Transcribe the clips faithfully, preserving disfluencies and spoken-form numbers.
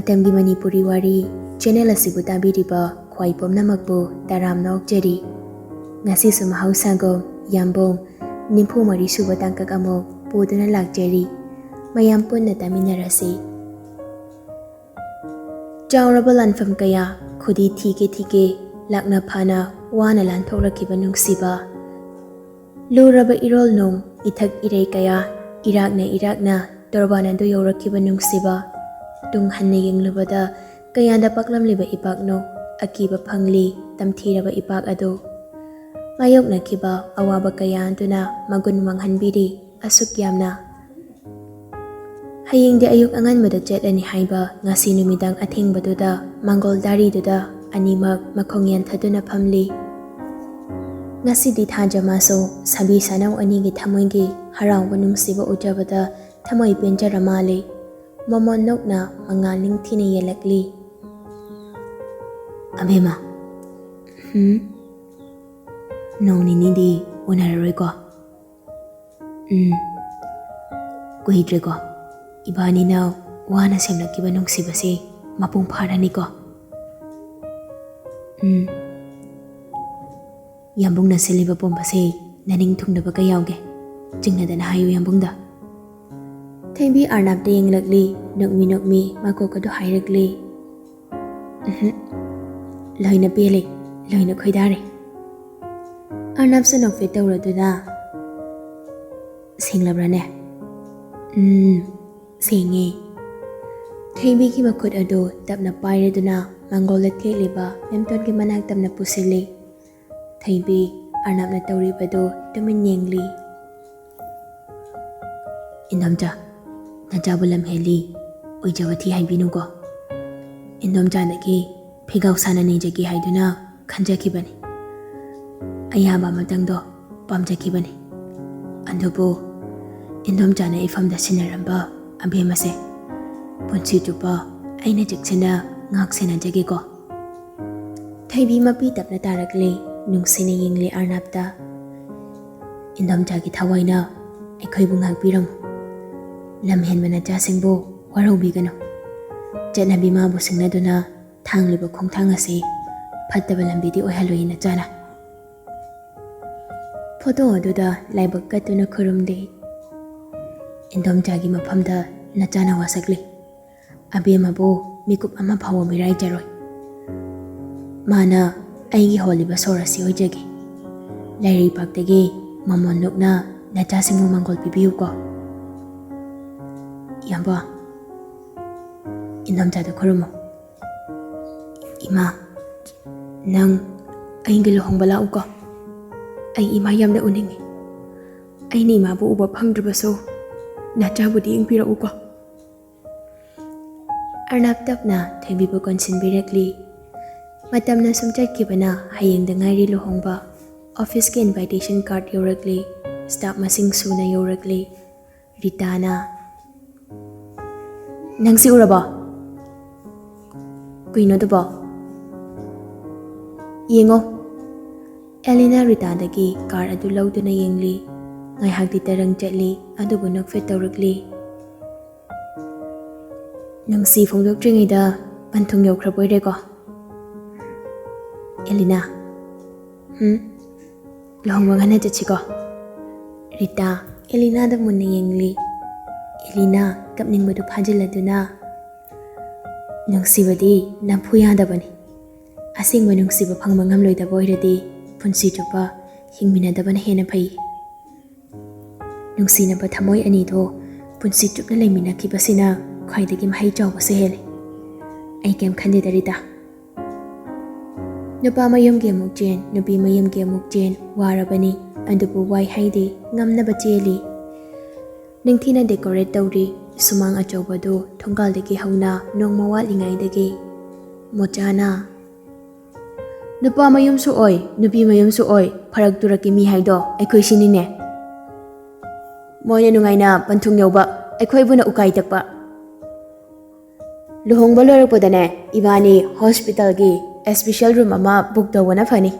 ꯃꯇꯝꯒꯤ ꯃꯅꯤꯄꯨꯔꯤ ꯋꯥꯔꯤ ꯆꯦꯅꯦꯜ ꯑꯁꯤꯕꯨ ꯇꯥꯕꯤꯔꯤꯕ ꯈ꯭ꯋꯥꯏ ꯄꯨꯝꯅꯃꯛꯄꯨ ꯇꯔꯥꯝꯅ ꯑꯣꯛꯆꯔꯤ꯫ ꯉꯁꯤꯁꯨ ꯃꯍꯧꯁꯥꯒꯨꯝ ꯌꯥꯝꯕꯨꯡ ꯅꯤꯐꯨ ꯃꯔꯤ ꯁꯨꯕ ꯇꯥꯡꯀꯛ ꯑꯃꯨꯛ ꯄꯨꯗꯨꯅ ꯂꯥꯛꯆꯔꯤ꯫ ꯃꯌꯥꯝ ꯄꯨꯟꯅ ꯇꯥꯃꯤꯟꯅꯔꯁꯤ꯫ ꯆꯥꯎꯔꯕ ꯂꯥꯟꯐꯝ ꯀꯌꯥ, ꯈꯨꯗꯤ ꯊꯤꯒꯦ ꯊꯤꯒꯦ, ꯂꯥꯛꯅ ꯐꯥꯅ ꯋꯥꯅ ꯂꯥꯟꯊꯣꯛꯂꯛꯈꯤꯕ ꯅꯨꯡꯁꯤꯕ꯫ ꯂꯨꯔꯕ ꯏꯔꯣꯜ ꯅꯨꯡ, ꯏꯊꯛ ꯏꯔꯩ ꯀꯌꯥ, ꯏꯔꯥꯛꯅ ꯏꯔꯥꯛꯅ ꯇꯣꯔꯕꯥꯟ ꯑꯗꯨ ꯌꯧꯔꯛꯈꯤꯕ ꯅꯨꯡꯁꯤꯕ꯫ ꯇꯨꯡ ꯍꯟꯅ ꯌꯦꯡꯂꯨꯕꯗ ꯀꯌꯥꯗ ꯄꯥꯛꯂꯝꯂꯤꯕ ꯏꯄꯥꯛꯅꯣ, ꯑꯀꯤꯕ ꯐꯪꯂꯤ ꯇꯝꯊꯤꯔꯕ ꯏꯄꯥꯛ ꯑꯗꯨ꯫ ꯃꯥꯌꯣꯛꯅꯈꯤꯕ ꯑꯋꯥꯕ ꯀꯌꯥ ꯑꯗꯨꯅ ꯃꯒꯨꯟ ꯃꯥꯡꯍꯟꯕꯤꯔꯤ ꯑꯁꯨꯛ ꯌꯥꯝꯅ꯫ ꯍꯌꯦꯡꯗꯤ ꯑꯌꯨꯛ ꯑꯉꯟꯕꯗ ꯆꯠꯂꯅꯤ ꯍꯥꯏꯕ ꯉꯁꯤ ꯅꯨꯃꯤꯗꯥꯡ ꯑꯊꯦꯡꯕꯗꯨꯗ ꯃꯥꯡꯒꯣꯜ ꯗꯥꯔꯤꯗꯨꯗ ꯑꯅꯤꯃꯛ ꯃꯈꯣꯡ ꯌꯥꯟꯊꯗꯨꯅ ꯐꯝꯂꯤ꯫ ꯉꯁꯤꯗꯤ ꯊꯥꯖ ꯃꯥꯁꯨ ꯁꯥꯕꯤ ꯁꯥꯅꯧ ꯑꯅꯤꯒꯤ ꯊꯃꯣꯏꯒꯤ ꯍꯔꯥꯎꯕ ꯅꯨꯡꯁꯤꯕ ꯎꯖꯕꯗ ꯊꯃꯣꯏ ꯄꯦꯟꯖꯔ ꯃꯥꯜꯂꯤ꯫ ꯃꯃꯣꯟ ꯅꯣꯛꯅ ꯃꯉꯥꯜ ꯅꯤꯡꯊꯤꯅ ꯌꯦꯜꯂꯛꯂꯤ꯫ "ꯑꯕꯦꯝꯃ, ꯍꯨꯝ? ꯅꯣꯡ ꯅꯤꯅꯤꯗꯤ ꯎꯅꯔꯔꯣꯏꯀꯣ?" "ꯎꯝ, ꯀꯨꯏꯗ꯭ꯔꯦꯀꯣ꯫ ꯏꯕꯥꯅꯤꯅ ꯋꯥꯅ ꯁꯦꯝꯂꯛꯈꯤꯕ ꯅꯨꯡꯁꯤꯕꯁꯦ ꯃꯄꯨꯡ ꯐꯥꯔꯅꯤꯀꯣ?" "ꯎꯝ꯫ ꯌꯥꯝꯕꯨꯡꯅ ꯁꯤꯜꯂꯤꯕ ꯄꯨꯝꯕꯁꯦ ꯅꯅꯤꯡ ꯊꯨꯡꯗꯕ ꯀꯌꯥ ꯌꯥꯎꯒꯦ? ꯆꯤꯡꯅꯗꯅ ꯍꯥꯏꯌꯨ ꯌꯥꯝꯕꯨꯡꯗ꯫" ꯊꯣꯏꯕꯤ ꯑꯥꯔꯅꯥꯞꯇ ꯌꯦꯡꯂꯛꯂꯤ, ꯅꯣꯛꯃꯤ ꯅꯣꯛꯃꯤ ꯃꯀꯣꯛ ꯑꯗꯨ ꯍꯥꯏꯔꯛꯂꯤ꯫ "ꯎꯝꯍꯨꯝ꯫ ꯂꯣꯏꯅ ꯄꯦꯜꯂꯦ, ꯂꯣꯏꯅ ꯈꯣꯏꯗꯥꯔꯦ꯫" ꯑꯥꯔꯅꯥꯞꯁꯨ ꯅꯣꯛꯐꯦꯠ ꯇꯧꯔꯗꯨꯅ, "ꯁꯦꯡꯂꯕ꯭ꯔꯅꯦ?" "ꯎꯝ, ꯁꯦꯡꯉꯦ꯫" ꯊꯣꯏꯕꯤꯒꯤ ꯃꯈꯨꯠ ꯑꯗꯨ ꯇꯞꯅ ꯄꯥꯏꯔꯗꯨꯅ ꯃꯥꯡꯒꯣꯜꯗ ꯊꯦꯠꯂꯤꯕ ꯃꯦꯝꯇꯣꯟꯒꯤ ꯃꯅꯥꯛ ꯇꯞꯅ ꯄꯨꯁꯤꯜꯂꯤ꯫ ꯊꯣꯏꯕꯤ ꯑꯥꯔꯅꯥꯞꯅ ꯇꯧꯔꯤꯕꯗꯨ ꯇꯨꯃꯤꯟ ꯌꯦꯡꯂꯤ꯫ "ꯏꯟꯗꯣꯝꯆꯥ, ꯅꯆꯥꯕꯨ ꯂꯝ ꯍꯦꯜꯂꯤ, ꯑꯣꯏꯖꯕ ꯊꯤ ꯍꯥꯏꯕꯤꯅꯨꯀꯣ꯫ ꯏꯟꯗꯣꯝꯆꯥꯗꯒꯤ ꯐꯤꯒꯥꯎ ꯁꯥꯅ ꯅꯤꯖꯒꯦ ꯍꯥꯏꯗꯨꯅ ꯈꯟꯖꯈꯤꯕꯅꯤ꯫ ꯑꯌꯥꯕ ꯑꯃꯇꯪꯗꯣ ꯄꯥꯝꯖꯈꯤꯕꯅꯤ꯫ ꯑꯗꯨꯕꯨ ꯏꯟꯗꯣꯝꯆꯥꯅ ꯏꯐꯝꯗ ꯁꯤꯟꯅꯔꯝꯕ ꯑꯕꯦꯝꯃꯁꯦ ꯄꯨꯟꯁꯤ ꯆꯨꯞꯄ ꯑꯩꯅ ꯆꯦꯛꯁꯤꯟꯅ ꯉꯥꯛ ꯁꯦꯟꯅꯖꯒꯦꯀꯣ꯫" ꯊꯣꯏꯕꯤ ꯃꯄꯤ ꯇꯞꯅ ꯇꯥꯔꯛꯂꯦ, ꯅꯨꯡꯁꯤꯅ ꯌꯦꯡꯂꯦ ꯑꯥꯔꯅꯥꯞꯇ꯫ "ꯏꯟꯗꯣꯝꯆꯥꯒꯤ ꯊꯋꯥꯏꯅ ꯑꯩꯈꯣꯏꯕꯨ ꯉꯥꯛꯄꯤꯔꯝꯃꯨ꯫ ꯂꯝ ꯍꯦꯟꯕ ꯅꯆꯥꯁꯤꯡꯕꯨ ꯋꯥꯔꯧꯕꯤꯒꯅꯨ꯫" ꯆꯠꯅꯕꯤ ꯃꯥꯕꯨ ꯁꯤꯡꯅꯗꯨꯅ ꯊꯥꯡꯂꯤꯕ ꯈꯣꯡꯊꯥꯡ ꯑꯁꯤ ꯐꯠꯇꯕ ꯂꯝꯕꯤꯗꯤ ꯑꯣꯏꯍꯜꯂꯣꯏ ꯅꯆꯥꯅ꯫ ꯐꯣꯇꯣ ꯑꯗꯨꯗ ꯂꯥꯏꯕꯛ ꯀꯠꯇꯨꯅ ꯈꯨꯔꯨꯝꯂꯤ꯫ ꯏꯟꯗꯣꯝꯆꯥꯒꯤ ꯃꯐꯝꯗ ꯅꯆꯥꯅ ꯋꯥꯁꯛꯂꯤ꯫ ꯑꯕꯦꯝꯃꯕꯨ ꯃꯤꯀꯨꯞ ꯑꯃ ꯐꯥꯎꯕ ꯃꯤꯔꯥꯏꯖꯔꯣꯏ꯫ ꯃꯥꯅ ꯑꯩꯒꯤ ꯍꯣꯜꯂꯤꯕ ꯁꯣꯔ ꯑꯁꯤ ꯑꯣꯏꯖꯒꯦ꯫ ꯂꯥꯏꯔꯩꯄꯥꯛꯇꯒꯤ ꯃꯃꯣꯟ ꯅꯨꯛꯅ ꯅꯆꯥꯁꯤꯡꯕꯨ ꯃꯪꯒꯣꯜ ꯄꯤꯕꯤꯌꯨꯀꯣ꯫ ꯏꯌꯥꯝꯕ, ꯏꯟꯗꯣꯝꯆꯥꯗ ꯈꯨꯔꯨꯝꯃꯨ꯫ ꯏꯃꯥ, ꯅꯪ ꯑꯩꯒꯤ ꯂꯨꯍꯣꯡꯕ ꯂꯥꯛꯎꯀꯣ꯫ ꯑꯩ ꯏꯃꯥ ꯌꯥꯝꯅ ꯎꯅꯤꯡꯉꯤ꯫ ꯑꯩꯅ ꯏꯃꯥꯕꯨ ꯎꯕ ꯐꯪꯗ꯭ꯔꯕꯁꯨ ꯅꯆꯥꯕꯨꯗꯤ ꯌꯦꯡꯕꯤꯔꯛꯎꯀꯣ꯫ ꯑꯔꯅꯕ ꯇꯞꯅ ꯊꯣꯏꯕꯤꯕꯨ ꯀꯣꯟꯁꯤꯟꯕꯤꯔꯛꯂꯤ꯫ ꯃꯇꯝꯅ ꯁꯨꯝ ꯆꯠꯈꯤꯕꯅ ꯍꯌꯦꯡꯗ ꯉꯥꯏꯔꯤ ꯂꯨꯍꯣꯡꯕ꯫ ꯑꯣꯐꯤꯁꯀꯤ invitation card ꯌꯧꯔꯛꯂꯤ꯫ Staff ꯃꯁꯤꯡ ꯁꯨꯅ ꯌꯧꯔꯛꯂꯤ꯫ ꯔꯤꯇꯥꯅ, "ꯅꯪꯁꯤ ꯎꯔꯕꯣ? ꯀꯨꯏꯅꯣ ꯑꯗꯨꯕꯣ? ꯌꯦꯡꯉꯣ꯫" ꯑꯦꯂꯤꯅ ꯔꯤꯇꯥꯗꯒꯤ card ꯑꯗꯨ ꯂꯧꯗꯨꯅ ꯌꯦꯡꯂꯤ꯫ ꯉꯥꯏꯍꯥꯛꯇꯤ ꯇꯔꯪ ꯆꯠꯂꯤ, ꯑꯗꯨꯕꯨ ꯅꯣꯛꯐꯦꯠ ꯇꯧꯔꯛꯂꯤ꯫ "ꯅꯨꯡꯁꯤ ꯐꯣꯡꯗꯣꯛꯇ꯭ꯔꯤꯉꯩꯗ ꯄꯟꯊꯨꯡ ꯌꯧꯈ꯭ꯔꯕꯣꯏꯔꯦꯀꯣ?" ꯑꯦꯂꯤꯅꯥ, "ꯍꯨꯝ, ꯂꯨꯍꯣꯡꯕ ꯉꯟꯅ ꯆꯠꯁꯤꯀꯣ?" ꯔꯤꯇꯥ ꯑꯦꯂꯤꯅꯥꯗ ꯃꯨꯟꯅ ꯌꯦꯡꯂꯤ꯫ ꯑꯦꯂꯤꯅꯥ ꯀꯞꯅꯤꯡꯕꯗꯨ ꯐꯥꯖꯤꯜꯂꯗꯨꯅ, "ꯅꯨꯡꯁꯤꯕꯗꯤ ꯅꯝꯐꯨ ꯌꯥꯗꯕꯅꯤ꯫ ꯑꯁꯦꯡꯕ ꯅꯨꯡꯁꯤꯕ ꯐꯪꯕ ꯉꯝꯂꯣꯏꯗꯕ ꯑꯣꯏꯔꯗꯤ ꯄꯨꯟꯁꯤ ꯆꯨꯞꯄ ꯍꯤꯡꯃꯤꯟꯅꯗꯕꯅ ꯍꯦꯟꯅ ꯐꯩ꯫ ꯅꯨꯡꯁꯤꯅꯕ ꯊꯃꯣꯏ ꯑꯅꯤꯗꯣ ꯄꯨꯟꯁꯤ ꯆꯨꯞꯅ ꯂꯩꯃꯤꯟꯅꯈꯤꯕꯁꯤꯅ ꯈ꯭ꯋꯥꯏꯗꯒꯤ ꯃꯍꯩ ꯆꯥꯎꯕꯁꯨ ꯍꯦꯜꯂꯤ꯫ ꯑꯩ ꯀꯩꯝ ꯈꯟꯗꯦꯗ ꯔꯤꯇꯥ꯫ ꯅꯨꯄꯥ ꯃꯌꯨꯝꯒꯤ ꯑꯃꯨꯛ ꯆꯦꯟ, ꯅꯨꯄꯤ ꯃꯌꯨꯝꯒꯤ ꯑꯃꯨꯛ ꯆꯦꯟ, ꯋꯥꯔꯕꯅꯤ, ꯑꯗꯨꯕꯨ ꯋꯥꯏ ꯍꯥꯏꯗꯦ, ꯉꯝꯅꯕ ꯆꯦꯜꯂꯤ꯫ ꯅꯤꯡꯊꯤꯅ decorate ꯇꯧꯔꯤ꯫ ꯁꯨꯃꯥꯡ ꯑꯆꯧꯕꯗꯨ ꯊꯣꯡꯒꯥꯜꯗꯒꯤ ꯍꯧꯅ ꯅꯣꯡꯃ ꯋꯥꯠꯂꯤꯉꯩꯗꯒꯤ ꯃꯣꯆꯥꯅ, ꯅꯨꯄꯥ ꯃꯌꯨꯝꯁꯨ ꯑꯣꯏ, ꯅꯨꯄꯤ ꯃꯌꯨꯝꯁꯨ ꯑꯣꯏ, ꯐꯔꯛ ꯇꯨꯔꯛꯀꯤ ꯃꯤ ꯍꯥꯏꯗꯣ ꯑꯩꯈꯣꯏ ꯁꯤꯅꯤꯅꯦ꯫ ꯃꯣꯏꯅ ꯅꯨꯡꯉꯥꯏꯅ ꯄꯟꯊꯨꯡ ꯌꯧꯕ, ꯑꯩꯈꯣꯏꯕꯨꯅ ꯎꯀꯥꯏ ꯇꯛꯄ꯫ ꯂꯨꯍꯣꯡꯕ ꯂꯣꯏꯔꯛꯄꯗꯅꯦ, ꯏꯕꯥꯅꯤ hospitalꯒꯤ special room ꯑꯃ book ꯇꯧꯕꯅ ꯐꯅꯤ꯫"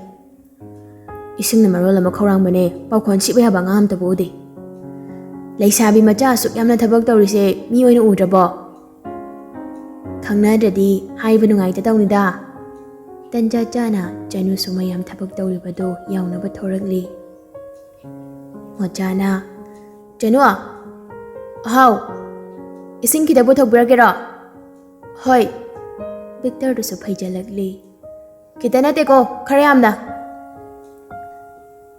ꯏꯁꯤꯡꯅ ꯃꯔꯣꯜ ꯑꯃ ꯈꯧꯔꯥꯡꯕꯅꯦ, ꯄꯥꯎꯈꯣꯟ ꯁꯤꯕ ꯌꯥꯕ ꯑꯉꯥꯡ ꯑꯝꯇꯕꯨ ꯎꯗꯦ꯫ ꯂꯩꯁꯥꯕꯤ ꯃꯆꯥ ꯑꯁꯨꯛ ꯌꯥꯝꯅ ꯊꯕꯛ ꯇꯧꯔꯤꯁꯦ ꯃꯤ ꯑꯣꯏꯅ ꯎꯗ꯭ꯔꯕꯣ? ꯈꯪꯅꯗ꯭ꯔꯗꯤ ꯍꯥꯏꯕ ꯅꯨꯡꯉꯥꯏꯇ ꯇꯧꯅꯤꯗ꯫ ꯇꯟꯖꯥ ꯆꯥꯅ ꯆꯅꯨꯁꯨ ꯃꯌꯥꯝ ꯊꯕꯛ ꯇꯧꯔꯤꯕꯗꯨ ꯌꯥꯎꯅꯕ ꯊꯣꯔꯛꯂꯤ꯫ ꯃꯣꯆꯥꯅ, "ꯆꯅꯨ, ꯑꯍꯥꯎ, ꯏꯁꯤꯡ ꯈꯤꯇ ꯄꯨꯊꯣꯛꯄꯤꯔꯛꯀꯦꯔꯣ?" "ꯍꯣꯏ꯫" ꯕꯤꯛꯇꯔꯗꯨꯁꯨ ꯐꯩꯖꯜꯂꯛꯂꯤ꯫ "ꯈꯤꯇ ꯅꯠꯇꯦꯀꯣ, ꯈꯔ ꯌꯥꯝꯅ꯫"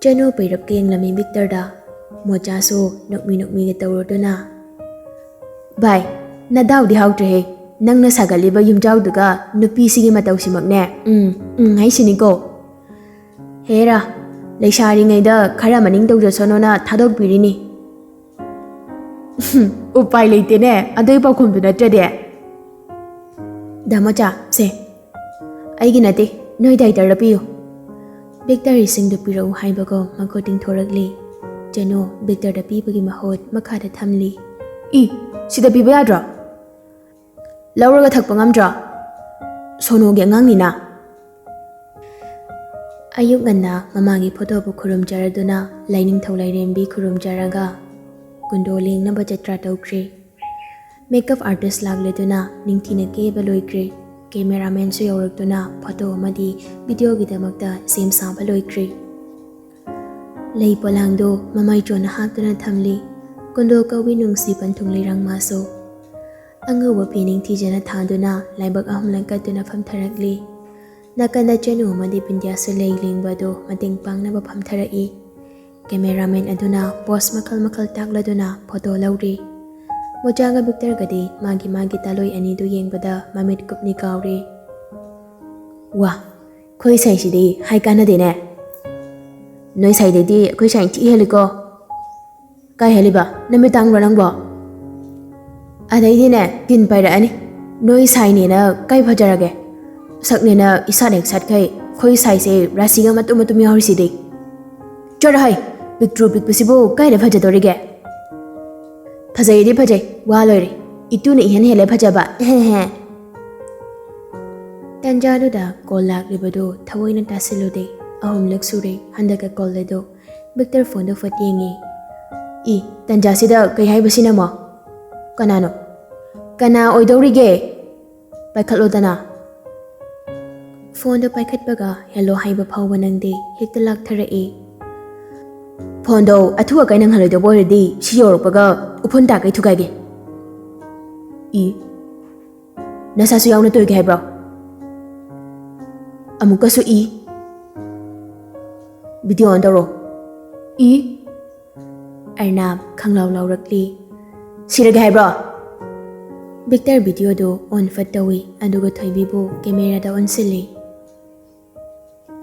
ꯆꯅꯨ ꯄꯩꯔꯞ ꯌꯦꯡꯂꯝꯃꯤ ꯕꯤꯛꯇꯔꯗ꯫ ꯃꯣꯆꯥꯁꯨ ꯅꯣꯛꯃꯤ ꯅꯣꯛꯃꯤꯒ ꯇꯧꯔꯗꯨꯅ, "ꯚꯥꯏ, ꯅꯗꯥꯎꯗꯤ ꯍꯥꯎꯇ꯭ꯔꯦꯍꯦ꯫ ꯅꯪꯅ ꯁꯥꯒꯠꯂꯤꯕ ꯌꯨꯝꯖꯥꯎꯗꯨꯒ ꯅꯨꯄꯤꯁꯤꯒꯤ ꯃꯇꯧꯁꯤꯃꯛꯅꯦ꯫ ꯎꯝ, ꯎꯝ ꯍꯥꯏꯁꯤꯅꯤꯀꯣ꯫ ꯍꯦꯔꯥ, ꯂꯩꯁꯥꯔꯤꯉꯩꯗ ꯈꯔ ꯃꯅꯤꯡ ꯇꯧꯖꯁꯅꯣꯅ ꯊꯥꯗꯣꯛꯄꯤꯔꯤꯅꯤ꯫" "ꯎꯄꯥꯏ ꯂꯩꯇꯦꯅꯦ, ꯑꯗꯨꯏ ꯄꯥꯎꯈꯨꯝꯗꯨ ꯅꯠꯇ꯭ꯔꯗꯤ꯫" "ꯗꯥ ꯃꯣꯆꯥ, ꯁꯦ, ꯑꯩꯒꯤ ꯅꯠꯇꯦ, ꯅꯣꯏ ꯗꯥꯏꯇꯔꯗ ꯄꯤꯌꯨ꯫" ꯕꯤꯛꯇꯔ ꯏꯁꯤꯡꯗꯨ ꯄꯤꯔꯛꯎ ꯍꯥꯏꯕꯒꯨꯝ ꯃꯈꯨꯠ ꯇꯤꯡꯊꯣꯔꯛꯂꯤ꯫ ꯆꯅꯨ ꯕꯤꯛꯇꯔꯗ ꯄꯤꯕꯒꯤ ꯃꯍꯨꯠ ꯃꯈꯥꯗ ꯊꯝꯂꯤ꯫ "ꯏ, ꯁꯤꯗ ꯄꯤꯕ ꯌꯥꯗ꯭ꯔꯣ? ꯂꯧꯔꯒ ꯊꯛꯄ ꯉꯝꯗ꯭ꯔꯣ? ꯁꯣꯅꯣꯒꯤ ꯑꯉꯥꯡꯅꯤꯅ꯫" ꯑꯌꯨꯛ ꯉꯟꯅ ꯃꯃꯥꯒꯤ ꯐꯣꯇꯣꯕꯨ ꯈꯨꯔꯨꯝꯖꯔꯗꯨꯅ, ꯂꯥꯏꯅꯤꯡꯊꯧ ꯂꯥꯏꯔꯦꯝꯕꯤ ꯈꯨꯔꯨꯝꯖꯔꯒ, ꯀꯨꯟꯗꯣ ꯂꯦꯡꯅꯕ ꯖꯇ꯭ꯔꯥ ꯇꯧꯈ꯭ꯔꯦ꯫ ꯃꯦꯀꯞ ꯑꯥꯔꯇꯤꯁ ꯂꯥꯛꯂꯗꯨꯅ ꯅꯤꯡꯊꯤꯅ ꯀꯦꯕ ꯂꯣꯏꯈ꯭ꯔꯦ꯫ ꯀꯦꯃꯦꯔꯥꯃꯦꯟꯁꯨ ꯌꯧꯔꯛꯇꯨꯅ ꯐꯣꯇꯣ ꯑꯃꯗꯤ ꯚꯤꯗꯤꯑꯣꯒꯤꯗꯃꯛꯇ ꯁꯦꯝ ꯁꯥꯕ ꯂꯣꯏꯈ꯭ꯔꯦ꯫ ꯂꯩ ꯄꯣꯂꯥꯡꯗꯨ ꯃꯃꯥꯏ ꯆꯣꯟꯅ ꯍꯥꯞꯇꯨꯅ ꯊꯝꯂꯤ꯫ ꯀꯨꯟꯗꯣ ꯀꯧꯏ ꯅꯨꯡꯁꯤ ꯄꯟꯊꯨꯡ ꯂꯩꯔꯥꯡ ꯃꯥꯁꯨ꯫ ꯑꯉꯧꯕ ꯐꯤ ꯅꯤꯡꯊꯤꯖꯅ ꯊꯥꯗꯨꯅ ꯂꯥꯏꯕꯛ ꯑꯍꯨꯝꯂꯛ ꯀꯠꯇꯨꯅ ꯐꯝꯊꯔꯛꯂꯤ꯫ ꯅꯥꯀꯟꯗ ꯆꯅꯨ ꯑꯃꯗꯤ ꯕꯤꯟꯗ꯭ꯌꯥꯁꯨ ꯂꯩ ꯂꯦꯡꯕ ꯑꯗꯨ ꯃꯇꯦꯡ ꯄꯥꯡꯅꯕ ꯐꯝꯊꯔꯛꯏ꯫ ꯀꯦꯃꯦꯔꯥꯃꯦꯟ ꯑꯗꯨꯅ ꯄꯣꯁ ꯃꯈꯜ ꯃꯈꯜ ꯇꯥꯛꯂꯗꯨꯅ ꯐꯣꯇꯣ ꯂꯧꯔꯤ꯫ ꯃꯣꯆꯥꯒ ꯕꯤꯛꯇꯔꯒꯗꯤ ꯃꯥꯒꯤ ꯃꯥꯒꯤ ꯇꯥꯂꯣꯏ ꯑꯅꯤꯗꯨ ꯌꯦꯡꯕꯗ ꯃꯃꯤꯠ ꯀꯨꯞꯅꯤ ꯀꯥꯎꯔꯤ꯫ "ꯋꯥ, ꯑꯩꯈꯣꯏ ꯁꯥꯏꯁꯤꯗꯤ ꯍꯥꯏ ꯀꯥꯟꯅꯗꯦꯅꯦ꯫ ꯅꯣꯏ ꯁꯥꯏꯗꯩꯗꯤ ꯑꯩꯈꯣꯏ ꯁꯥꯏ ꯊꯤ ꯍꯦꯜꯂꯤꯀꯣ꯫" "ꯀꯥꯏ ꯍꯦꯜꯂꯤꯕ? ꯅꯃꯤꯠ ꯇꯥꯡꯕ꯭ꯔꯣ ꯅꯪꯕꯣ?" "ꯑꯗꯩꯗꯤꯅꯦ, ꯇꯤꯟ ꯄꯥꯏꯔꯛꯑꯅꯤ꯫ ꯅꯣꯏ ꯁꯥꯏꯅꯦꯅ ꯀꯥꯏ ꯐꯖꯔꯒꯦ? ꯁꯛꯅꯦꯅ ꯏꯁꯥꯠ ꯍꯦꯛ ꯁꯥꯠꯈꯩ, ꯑꯩꯈꯣꯏ ꯁꯥꯏꯁꯦ ꯔꯥꯁꯤꯒ ꯃꯇꯨꯝ ꯃꯇꯨꯝ ꯌꯥꯎꯔꯤꯁꯤꯗꯤ꯫ ꯆꯠꯂꯣ ꯍꯩ, ꯄꯤꯛꯇ꯭ꯔꯨ ꯄꯤꯛꯄꯁꯤꯕꯨ ꯀꯥꯏꯗ ꯐꯖꯗꯧꯔꯤꯒꯦ?" "ꯐꯖꯩꯗꯤ ꯐꯖꯩ, ꯋꯥ ꯂꯣꯏꯔꯦ꯫ ꯏꯇꯨꯅ ꯏꯍꯦꯟ ꯍꯦꯜꯂꯦ ꯐꯖꯕ, ꯑꯦꯍꯦ ꯍꯦ꯫" ꯇꯟꯖꯥꯗꯨꯗ ꯀꯣꯜ ꯂꯥꯛꯂꯤꯕꯗꯨ ꯊꯑꯣꯏꯅ ꯇꯥꯁꯤꯜꯂꯨꯗꯦ꯫ ꯑꯍꯨꯝꯂꯛ ꯁꯨꯔꯦ ꯍꯟꯗꯛꯀ ꯀꯣꯜ ꯑꯗꯨ꯫ ꯕꯤꯛꯇꯔ ꯐꯣꯟꯗꯨ ꯐꯠ ꯌꯦꯡꯉꯤ꯫ "ꯏ, ꯇꯟꯖꯥꯁꯤꯗ ꯀꯩ ꯍꯥꯏꯕꯁꯤꯅꯃꯣ? ꯀꯅꯥꯅꯣ? ꯀꯅꯥ ꯑꯣꯏꯗꯧꯔꯤꯒꯦ?" ꯄꯥꯏꯈꯠꯂꯣꯗꯅ꯫ ꯐꯣꯟꯗꯣ ꯄꯥꯏꯈꯠꯄꯒ ꯍꯦꯜꯂꯣ ꯍꯥꯏꯕ ꯐꯥꯎꯕ ꯅꯪꯗꯦ, ꯍꯦꯛꯇ ꯂꯥꯛꯊꯔꯛꯏ꯫ ꯐꯣꯟꯗꯣ ꯑꯊꯨ ꯑꯀꯥꯏ ꯅꯪꯍꯜꯂꯣꯏꯗꯕ ꯑꯣꯏꯔꯗꯤ ꯁꯤ ꯌꯧꯔꯛꯄꯒ ꯎꯐꯨꯟ ꯇꯥꯈꯩ ꯊꯨꯒꯥꯏꯒꯦ꯫ ꯏ, ꯅꯁꯥꯁꯨ ꯌꯥꯎꯅ ꯇꯣꯏꯒꯦ ꯍꯥꯏꯕ꯭ꯔꯣ? ꯑꯃꯨꯛꯀꯁꯨ ꯏ꯫ ꯚꯤꯗꯤꯑꯣ ꯑꯣꯟ ꯇꯧꯔꯣ꯫ ꯏ꯫ ꯑꯔꯅꯥꯕ ꯈꯪꯂꯥꯎ ꯂꯥꯎꯔꯛꯂꯤ꯫ ꯁꯤꯔꯒꯦ ꯍꯥꯏꯕ꯭ꯔꯣ? ꯚꯤꯛꯇꯔ ꯚꯤꯗꯤꯑꯣꯗꯨ ꯑꯣꯟ ꯐꯠ ꯇꯧꯏ, ꯑꯗꯨꯒ ꯊꯣꯏꯕꯤꯕꯨ ꯀꯦꯃꯦꯔꯥꯗ ꯑꯣꯟꯁꯤꯜꯂꯤ꯫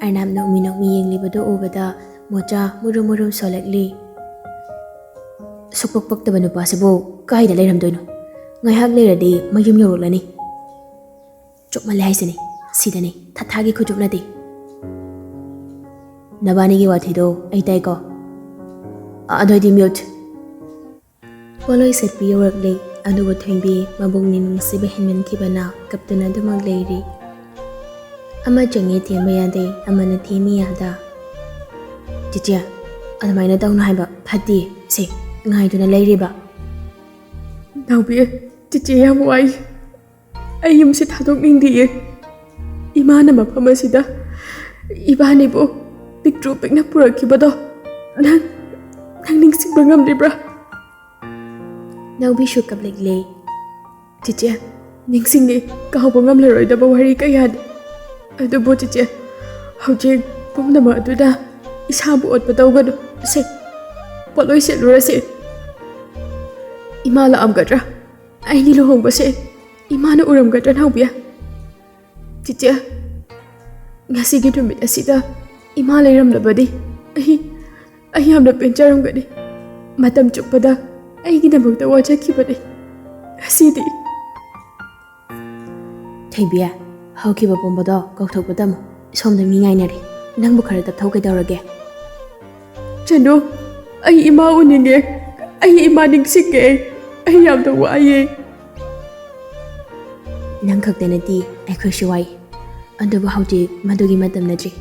ꯑꯔꯅꯥꯕ ꯅꯣꯛꯃꯤ ꯅꯣꯛꯃꯤ ꯌꯦꯡꯂꯤꯕꯗꯨ ꯎꯕꯗ ꯃꯣꯆꯥ ꯃꯨꯔꯨꯝ ꯃꯨꯔꯨꯝ ꯁꯣꯜꯂꯛꯂꯤ꯫ ꯁꯨꯛꯄꯛ ꯄꯛꯇꯕ ꯅꯨꯄꯥꯁꯤꯕꯨ ꯀꯥꯏꯗ ꯂꯩꯔꯝꯗꯣꯏꯅꯣ? ꯉꯥꯏꯍꯥꯛ ꯂꯩꯔꯗꯤ ꯃꯌꯨꯝ ꯌꯧꯔꯛꯂꯅꯤ꯫ ꯆꯨꯞꯃꯜꯂꯦ ꯍꯥꯏꯁꯤꯅꯤ, ꯁꯤꯗꯅꯤ ꯊꯥꯊꯥꯒꯤ ꯈꯨꯆꯨꯞꯅꯗꯤ꯫ ꯅꯕꯥꯅꯤꯒꯤ ꯋꯥꯊꯤꯗꯣ ꯑꯩ ꯇꯥꯏꯀꯣ꯫ ꯑꯗꯨꯑꯣꯏꯗꯤ ꯃ꯭ꯌꯨꯠ꯫ ꯄꯣꯠꯂꯣꯏ ꯁꯦꯠꯄꯤ ꯌꯧꯔꯛꯂꯦ, ꯑꯗꯨꯕꯨ ꯊꯣꯏꯕꯤ ꯃꯕꯨꯛꯅꯤꯡ ꯅꯨꯡꯁꯤꯕ ꯍꯦꯟꯃꯟꯈꯤꯕꯅ ꯀꯞꯇꯨꯅ ꯑꯗꯨꯃꯛ ꯂꯩꯔꯤ꯫ ꯑꯃ ꯆꯪꯉꯦ ꯊꯦꯝꯕ ꯌꯥꯗꯦ, ꯑꯃꯅ ꯊꯦꯝꯃꯤ ꯌꯥꯗ꯫ ꯆꯤꯆꯦ, ꯑꯗꯨꯃꯥꯏꯅ ꯇꯧꯅꯨ ꯍꯥꯏꯕ, ꯐꯠꯇꯦ꯫ ꯁꯦ, ꯉꯥꯏꯗꯨꯅ ꯂꯩꯔꯤꯕ꯫ ꯅꯥꯎꯕꯤ, ꯆꯤꯆꯦ ꯌꯥꯝ ꯋꯥꯏ꯫ ꯑꯩ ꯌꯨꯝꯁꯤ ꯊꯥꯗꯣꯛꯅꯤꯡꯗꯤꯌꯦ꯫ ꯏꯃꯥꯅ ꯃꯐꯝ ꯑꯁꯤꯗ ꯏꯕꯥꯅꯤꯕꯨ ꯄꯤꯛꯇ꯭ꯔꯨ ꯄꯤꯛꯅ ꯄꯨꯔꯛꯈꯤꯕꯗꯣ ꯅꯪ, ꯅꯪ ꯅꯤꯡꯁꯤꯡꯕ ꯉꯝꯂꯤꯕ꯭ꯔꯥ? ꯅꯥꯎꯕꯤꯁꯨ ꯀꯞꯂꯛꯂꯦ꯫ ꯆꯤꯆꯦ, ꯅꯤꯡꯁꯤꯡꯉꯤ, ꯀꯥꯎꯕ ꯉꯝꯂꯔꯣꯏꯗꯕ ꯋꯥꯔꯤ ꯀꯌꯥꯅꯤ꯫ ꯑꯗꯨꯕꯨ ꯆꯤꯆꯦ, ꯍꯧꯖꯤꯛ ꯄꯨꯝꯅꯃꯛ ꯑꯗꯨꯗ ꯏꯁꯥꯕꯨ ꯑꯣꯠꯄ ꯇꯧꯒꯅꯨ꯫ ꯁꯦ, ꯄꯣꯠꯂꯣꯏ ꯁꯦꯠꯂꯨꯔꯁꯦ꯫ ꯏꯃꯥ ꯂꯥꯛꯑꯝꯒꯗ꯭ꯔꯥ? ꯑꯩꯒꯤ ꯂꯨꯍꯣꯡꯕꯁꯦ ꯏꯃꯥꯅ ꯎꯔꯝꯒꯗ꯭ꯔꯥ, ꯅꯥꯎꯕꯤ? ꯆꯤꯆꯦ, ꯉꯁꯤꯒꯤ ꯅꯨꯃꯤꯠ ꯑꯁꯤꯗ ꯏꯃꯥ ꯂꯩꯔꯝꯂꯕꯗꯤ ꯑꯩ, ꯑꯩ ꯌꯥꯝꯅ ꯄꯦꯟꯖꯔꯝꯒꯅꯤ꯫ ꯃꯇꯝ ꯆꯨꯞꯄꯗ ꯑꯩꯒꯤꯗꯃꯛꯇ ꯋꯥꯖꯈꯤꯕꯅꯤ꯫ ꯉꯁꯤꯗꯤ꯫ ꯊꯣꯏꯕꯤ, ꯍꯧꯈꯤꯕ ꯄꯨꯝꯕꯗꯣ ꯀꯥꯎꯊꯣꯛꯄ ꯇꯝꯃꯨ꯫ ꯁꯣꯝꯗ ꯃꯤ ꯉꯥꯏꯅꯔꯤ꯫ ꯅꯪꯕꯨ ꯈꯔ ꯇꯞꯊꯧ ꯀꯩꯗꯧꯔꯒꯦ? ꯆꯅꯨ, ꯑꯩ ꯏꯃꯥ ꯎꯅꯤꯡꯉꯦ꯫ ꯑꯩ ꯏꯃꯥ ꯅꯤꯡꯁꯤꯡꯉꯦ꯫ ꯑꯩ ꯌꯥꯝꯅ ꯋꯥꯏꯌꯦ꯫ ꯅꯪ ꯈꯛꯇ ꯅꯠꯇꯦ, ꯑꯩꯈꯣꯏꯁꯨ ꯋꯥꯏ꯫ ꯑꯗꯨꯕꯨ ꯍꯧꯖꯤꯛ ꯃꯗꯨꯒꯤ ꯃꯇꯝ ꯅꯠꯇ꯭ꯔꯤ꯫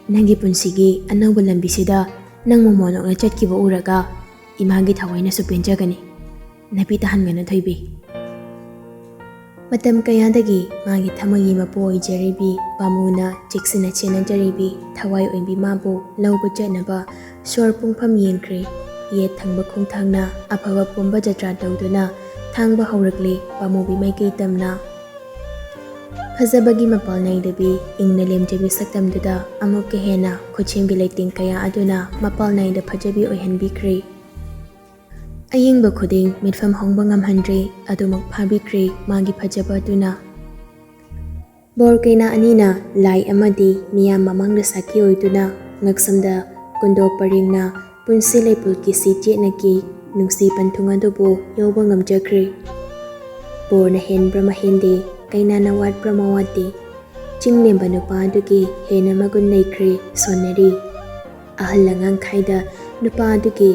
ꯅꯪꯒꯤ ꯄꯨꯟꯁꯤꯒꯤ ꯑꯅꯧꯕ ꯂꯝꯕꯤꯁꯤꯗ ꯅꯪ ꯃꯣꯃꯣꯟ ꯑꯣꯏꯅ ꯆꯠꯈꯤꯕ ꯎꯔꯒ ꯏꯃꯥꯒꯤ ꯊꯋꯥꯏꯅꯁꯨ ꯄꯦꯟꯖꯒꯅꯤ꯫ ꯅꯄꯤ ꯇꯥꯍꯟꯒꯅꯨ ꯊꯣꯏꯕꯤ꯫ ꯃꯇꯝ ꯀꯌꯥꯗꯒꯤ ꯃꯥꯒꯤ ꯊꯃꯣꯏꯒꯤ ꯃꯄꯨ ꯑꯣꯏꯖꯔꯤꯕꯤ ꯄꯥꯃꯨꯅ ꯆꯦꯛꯁꯤꯟꯅ ꯁꯦꯟꯅꯖꯔꯤꯕꯤ ꯊꯋꯥꯏ ꯑꯣꯏꯕꯤ ꯃꯥꯕꯨ ꯂꯧꯕ ꯆꯠꯅꯕ ꯁꯣꯔ ꯄꯨꯡꯐꯝ ꯌꯦꯡꯈ꯭ꯔꯦ꯫ ꯌꯦꯠ ꯊꯪꯕ ꯈꯣꯡꯊꯥꯡꯅ ꯑꯐꯕ ꯄꯨꯝꯕ ꯖꯇ꯭ꯔꯥ ꯇꯧꯗꯨꯅ ꯊꯥꯡꯕ ꯍꯧꯔꯛꯂꯤ ꯄꯥꯃꯨꯕꯤ ꯃꯥꯏꯀꯩ ꯇꯝꯅ꯫ ꯐꯖꯕꯒꯤ ꯃꯄꯥꯜ ꯅꯥꯏꯗꯕꯤ ꯏꯪꯅ ꯂꯦꯝꯖꯕꯤ ꯁꯛꯇꯝꯗꯨꯗ ꯑꯃꯨꯛꯀ ꯍꯦꯟꯅ ꯈꯨꯠꯁꯦꯝꯒꯤ ꯂꯩꯇꯦꯡ ꯀꯌꯥ ꯑꯗꯨꯅ ꯃꯄꯥꯜ ꯅꯥꯏꯗ ꯐꯖꯕꯤ ꯑꯣꯏꯍꯟꯕꯤꯈ꯭ꯔꯦ꯫ ꯑꯌꯦꯡꯕ ꯈꯨꯗꯤꯡ ꯃꯤꯠꯐꯝ ꯍꯣꯡꯕ ꯉꯝꯍꯟꯗ꯭ꯔꯦ꯫ ꯑꯗꯨꯃꯛ ꯐꯥꯕꯤꯈ꯭ꯔꯦ ꯃꯥꯒꯤ ꯐꯖꯕ ꯑꯗꯨꯅ꯫ ꯕꯣꯔ ꯀꯩꯅꯥ ꯑꯅꯤꯅ ꯂꯥꯏ ꯑꯃꯗꯤ ꯃꯤꯌꯥꯝ ꯃꯃꯥꯡꯗ ꯁꯥꯈꯤ ꯑꯣꯏꯗꯨꯅ ꯉꯛꯁꯝꯗ ꯀꯨꯟꯗꯣ ꯄꯔꯦꯡꯅ ꯄꯨꯟꯁꯤ ꯂꯩꯄꯨꯜ ꯀꯤꯁꯤ ꯆꯦꯠꯅꯀꯤ ꯅꯨꯡꯁꯤ ꯄꯟꯊꯨꯡ ꯑꯗꯨꯕꯨ ꯌꯧꯕ ꯉꯝꯖꯈ꯭ꯔꯦ꯫ ꯕꯣꯔꯅ ꯍꯦꯟꯕ꯭ꯔ ꯃꯍꯦꯟꯗꯦ, ꯀꯩꯅꯥꯅ ꯋꯥꯠꯄ꯭ꯔ ꯃꯋꯥꯠꯇꯦ꯫ ꯆꯤꯡꯂꯦꯝꯕ ꯅꯨꯄꯥ ꯑꯗꯨꯒꯤ ꯍꯦꯟꯅ ꯃꯒꯨꯟ ꯂꯩꯈ꯭ꯔꯦ ꯁꯣꯟꯅꯔꯤ꯫ ꯑꯍꯜ ꯑꯉꯥꯡ ꯈꯥꯏꯗ ꯅꯨꯄꯥ ꯑꯗꯨꯒꯤ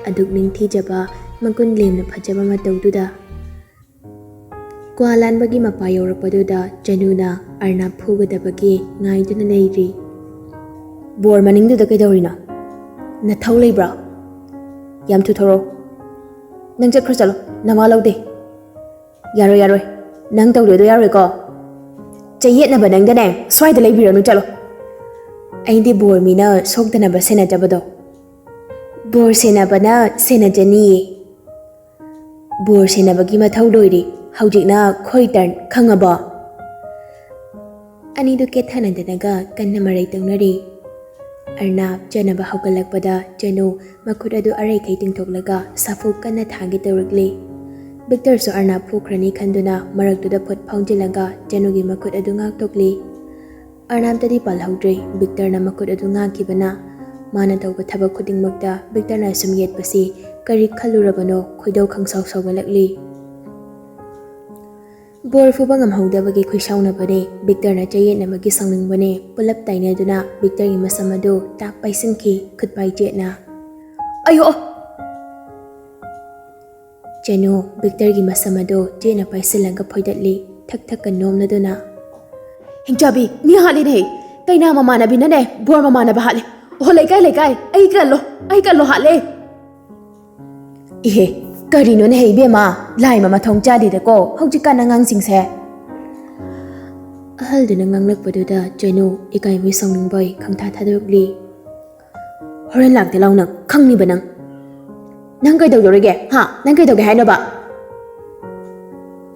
ꯑꯗꯨꯛ ꯅꯤꯡꯊꯤꯖꯕ ꯃꯒꯨꯟ ꯂꯦꯝꯅ ꯐꯖꯕ ꯃꯇꯧꯗꯨꯗ꯫ ꯀ꯭ꯋꯥ ꯂꯥꯟꯕꯒꯤ ꯃꯄꯥ ꯌꯧꯔꯛꯄꯗꯨꯗ ꯆꯅꯨꯅ ꯑꯔꯅꯥꯞ ꯐꯨꯒꯗꯕꯒꯤ ꯉꯥꯏꯗꯨꯅ ꯂꯩꯔꯤ꯫ ꯕꯣꯔ ꯃꯅꯤꯡꯗꯨꯗ ꯀꯩꯗꯧꯔꯤꯅꯣ? ꯅꯊꯧ ꯂꯩꯕ꯭ꯔꯣ? ꯌꯥꯝ ꯊꯨꯊꯧꯔꯣ꯫ ꯅꯪ ꯆꯠꯈ꯭ꯔꯣ, ꯆꯠꯂꯣ, ꯅꯋꯥ ꯂꯧꯗꯦ꯫ ꯌꯥꯔꯣꯏ, ꯌꯥꯔꯣꯏ, ꯅꯪ ꯇꯧꯗꯣꯏꯗꯣ ꯌꯥꯔꯣꯏꯀꯣ꯫ ꯆꯌꯦꯠꯅꯕ ꯅꯪꯗꯅꯦ ꯁ꯭ꯋꯥꯏꯗ ꯂꯩꯕꯤꯔꯅꯨ, ꯆꯠꯂꯣ꯫ ꯑꯩꯗꯤ ꯕꯣꯔ ꯃꯤꯅ ꯁꯣꯛꯇꯅꯕ ꯁꯦꯟꯅꯖꯕꯗꯣ꯫ ꯕꯣꯔ ꯁꯦꯟꯅꯕꯅ ꯁꯦꯟꯅꯖꯅꯤꯌꯦ꯫ ꯕꯣꯔ ꯁꯦꯟꯅꯕꯒꯤ ꯃꯊꯧ ꯂꯣꯏꯔꯦ꯫ ꯍꯧꯖꯤꯛꯅ ꯈꯣꯏ ꯇꯔꯟ, ꯈꯪꯉꯕꯣ? ꯑꯅꯤꯗꯨ ꯀꯦꯠꯊꯅꯗꯅꯒ ꯀꯟꯅ ꯃꯔꯩ ꯇꯧꯅꯔꯤ꯫ ꯑꯔꯅꯥꯞ ꯆꯠꯅꯕ ꯍꯧꯒꯠꯂꯛꯄꯗ ꯆꯅꯨ ꯃꯈꯨꯠ ꯑꯗꯨ ꯑꯔꯩꯈꯩ ꯇꯤꯡꯊꯣꯛꯂꯒ ꯁꯥꯐꯨ ꯀꯟꯅ ꯊꯥꯒꯦ ꯇꯧꯔꯛꯂꯤ꯫ ꯕꯤꯛꯇꯔꯁꯨ ꯑꯔꯅꯥꯞ ꯐꯨꯈ꯭ꯔꯅꯤ ꯈꯟꯗꯨꯅ ꯃꯔꯛꯇꯨꯗ ꯐꯨꯠ ꯐꯥꯎꯖꯤꯜꯂꯒ ꯆꯅꯨꯒꯤ ꯃꯈꯨꯠ ꯑꯗꯨ ꯉꯥꯛꯊꯣꯛꯂꯤ꯫ ꯑꯔꯅꯥꯞꯇꯗꯤ ꯄꯥꯜꯍꯧꯗ꯭ꯔꯦ꯫ ꯕꯤꯛꯇꯔꯅ ꯃꯈꯨꯠ ꯑꯗꯨ ꯉꯥꯛꯈꯤꯕꯅ ꯃꯥꯅ ꯇꯧꯕ ꯊꯕꯛ ꯈꯨꯗꯤꯡꯃꯛꯇ ꯕꯤꯛꯇꯔꯅ ꯁꯨꯝ ꯌꯦꯠꯄꯁꯤ ꯀꯔꯤ ꯈꯜꯂꯨꯔꯕꯅꯣ ꯈꯣꯏꯗꯧ ꯈꯪꯁꯥꯎ ꯁꯥꯎꯒꯠꯂꯛꯂꯤ꯫ ꯕꯣꯔ ꯐꯨꯕ ꯉꯝꯍꯧꯗꯕꯒꯤ ꯈꯨꯏꯁꯥꯎꯅꯕꯅꯦ, ꯕꯤꯛꯇꯔꯅ ꯆꯌꯦꯠꯅꯕꯒꯤ ꯁꯥꯎꯅꯤꯡꯕꯅꯦ, ꯄꯨꯂꯞ ꯇꯥꯏꯅꯗꯨꯅ ꯕꯤꯛꯇꯔꯒꯤ ꯃꯁꯝ ꯑꯗꯨ ꯇꯥꯛ ꯄꯥꯏꯁꯤꯟꯈꯤ ꯈꯨꯠꯄꯥꯏ ꯆꯦꯠꯅ꯫ ꯑꯌꯣ! ꯆꯦꯅꯨ ꯕꯤꯛꯇꯔꯒꯤ ꯃꯁꯝ ꯑꯗꯨ ꯆꯦꯠꯅ ꯄꯥꯏꯁꯤꯜꯂꯒ ꯐꯣꯏꯗꯠꯂꯤ, ꯊꯛ ꯊꯛꯀ ꯅꯣꯝꯂꯗꯨꯅ꯫ ꯍꯤꯡꯆꯥꯕꯤ, ꯃꯤ ꯍꯥꯠꯂꯤꯅꯦ! ꯀꯩꯅꯥ ꯃꯃꯥꯟꯅꯕꯤꯅꯅꯦ ꯕꯣꯔ ꯃꯃꯥꯟꯅꯕ ꯍꯥꯠꯂꯦ! ꯑꯣ, ꯂꯩꯀꯥꯏ, ꯂꯩꯀꯥꯏ, ꯑꯩ ꯀꯜꯂꯣ, ꯑꯩ ꯀꯜꯂꯣ, ꯍꯥꯠꯂꯦ! ꯏꯍꯦ, ꯀꯔꯤꯅꯣꯅꯦ ꯍꯦ ꯏꯕꯦꯝꯃ, ꯂꯥꯏ ꯃꯃꯥ ꯊꯣꯡ ꯆꯥꯗꯦꯗꯀꯣ ꯍꯧꯖꯤꯛꯀꯥꯟ ꯑꯉꯥꯡꯁꯤꯡꯁꯦ꯫ ꯑꯍꯜꯗꯨꯅ ꯉꯥꯡꯂꯛꯄꯗꯨꯗ ꯆꯅꯨ ꯏꯀꯥꯏꯕꯣꯏ ꯁꯥꯎꯅꯤꯡꯕꯣꯏ ꯈꯪꯊꯥ ꯊꯥꯗꯣꯛꯂꯤ꯫ "ꯍꯣꯔꯦꯟ ꯂꯥꯛꯇꯦ ꯂꯥꯎ ꯅꯪ, ꯈꯪꯅꯤꯕ ꯅꯪ꯫ ꯅꯪ ꯀꯩꯗꯧꯗꯧꯔꯤꯒꯦ? ꯍꯥ? ꯅꯪ ꯀꯩꯗꯧꯒꯦ ꯍꯥꯏꯅꯣꯕ?"